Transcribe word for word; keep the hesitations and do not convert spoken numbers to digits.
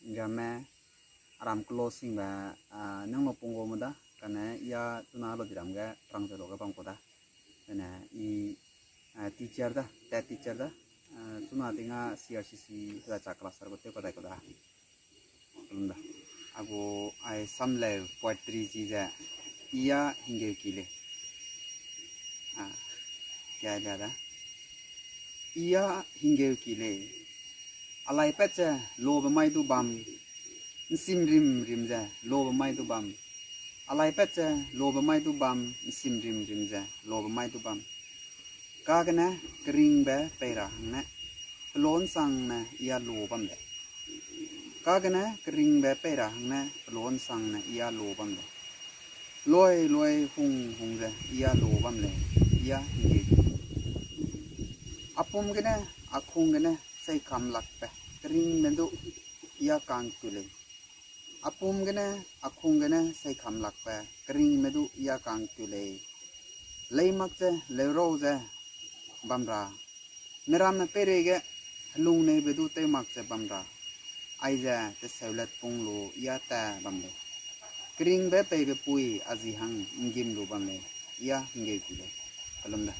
Nriame, aram closingbe, a, nang lo pung gu me da, kane ya chuna lo diram ge, trang ze lo ge bam ku da. Kane i, a, teacher da, TET teacher da, a, chuna tinga C R C C hera cha class gu tew ka dai ku da. Lum da. A gu ai samleu poetry chi ze, I ya hinggeu ki lei. A, kia da da. I ya hinggeu ki lei. Alai pat ze lobe mai du bam, nsim rim rim ze lobe mai du bam. Alai pat ze lobe mai du bam, nsim rim rim ze lobe mai du bam. Kagene keringbe pei ra hangne, pelo nsangne I ya lo bam lei. Kagene keringbe pei ra hangne, pelo nsangne I ya lo bam lei. Loi loi hung hung ze I ya lo bam lei, I ya hinggeu ki lei. A pum gene, a khung gene, seikamlakbe keringme du I ya kangkeu lei. A pum gene, a khung gene, seikamlakbe keringme du I ya kangkeu lei. Lei mak ze, leurau ze bam ra, miramme peireige helungneube du tew mak ze bam ra, aize teseulet pung lu I ya ta bam lei. Keringbe peibe pui a ji hang nggim lu bam lei, I ya hinggeu ki lei. Kelum da.